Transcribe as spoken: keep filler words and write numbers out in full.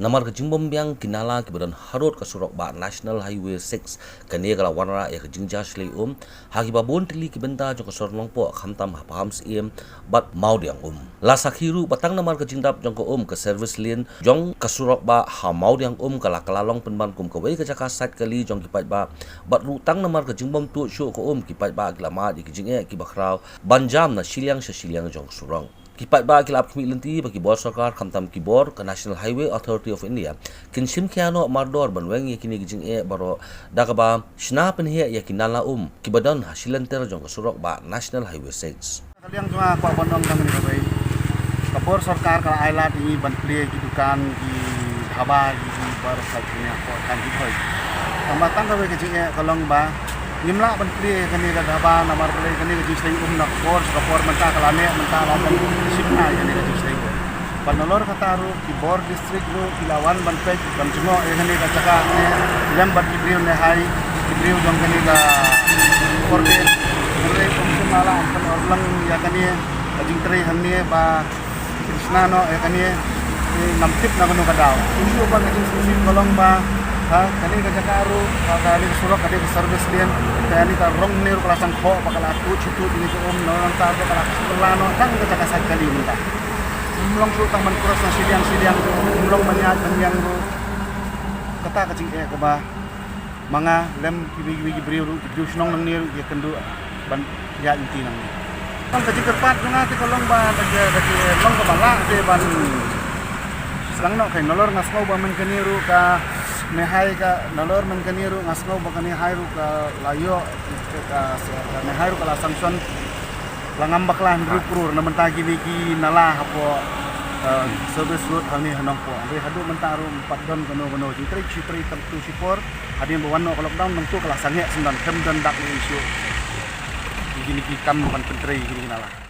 Namar ka jingbym biang ki nala kiba don harud ka surok bah National Highway six, kane ka la wanrah ïa ka jingjia shlei um ha kiba bun tylli ki bynta jong ka sor Nongpoh, khamtam ha Pakham Syiem bad Mawdiangum. La sakhi ruh ba tang namar ka jingdap jong ka um, ka service lane jong ka surok bah ha Mawdiangum ka la kylla long pynban kum kawei ka jaka sait kali jong ki paidbah, bad ruh tang namar ka jingbym tuid shuh ka um, ki paidbah ki la mad ïa ki jingeh kiba khraw ban jam na shiliang sha shiliang jong ka surok. Ki paidbah ki la ap khmih lynti ba ki bor sorkar, khamtam ki bor ka National Highway Authority of India, kin shim khia noh mardor ban weng ïa kine ki jingeh baroh da kaba shna pynheh ïa ki nala um kiba don ha shilynter jong ka surok bah National Highway six. Ka liang jong nga kwah ban ong tang kane kawei. Ka bor sorkar ka la ai lad ïa ngi ban plie ki dukan, ki dhaba, ki bar sa ki nia ko kan ki thoi. Tang ba tang kawei ka jingeh ka long ba ngim lah ban plie kane ka dhaba namar balei kane ka jingshlei um na ka por sha ka por mynta ka la neh, mynta la dang shim na ïa kane ka jingshlei um. Bad nalor kata ruh ki bor district ruh ki la wan ban peit ban jngoh ïa kane ka jaka ne lem bad ki briew ne hai, ki briew jong kane ka Corbett. Hynrei kum kum la lah ban pynurlong ïa kane ka jingtrei hangne ba kin shna noh ïa kane, eh, ngam tip na kano ka daw. Kum shuh ba ka jingsngewsih ka long ba ha kane ka jaka ruh, ha kane ka surok, kane ka service lane, kane ka rong ne ruh ka la sangkhoh ba ka la tuid shi tuid ne ka um, nangta ruh ka la kylla noh tang ka jaka sait kali mynta. Ym long shuh tang ban cross na shiliang shiliang, ym long ban ïaid ban ïeng ruh. Kata ka jingeh kaba ma nga lem kiwei kiwei ki briew ruh, ki briew shnong nangne ruh ki ïakynduh ban ïaid lynti nangne. Tang ka jingkyrpad jong nga te ka long ba ka jing, ka jing long kaba lah te ban sdang noh. Kane nalor nga sngew ba mynta kane ruh kane hai ka, nalor mynta kane ruh nga sngew ba kane hai ruh ka la ïoh, ka, kane hai ruh ka la sanction la ngam bakla hynriew klur na mynta kine ki nala hapoh, eh, service road hangne ha Nongpoh. Hynrei haduh mynta ruh ym pat don kano kano jingtrei, shi trei tang tu shi por. Hadien ba wan noh ka lockdown nangtu ka la sangeh sngewdon, khlem don dak ïa issue. Kine ki kam ban pyntrei kine ki nala.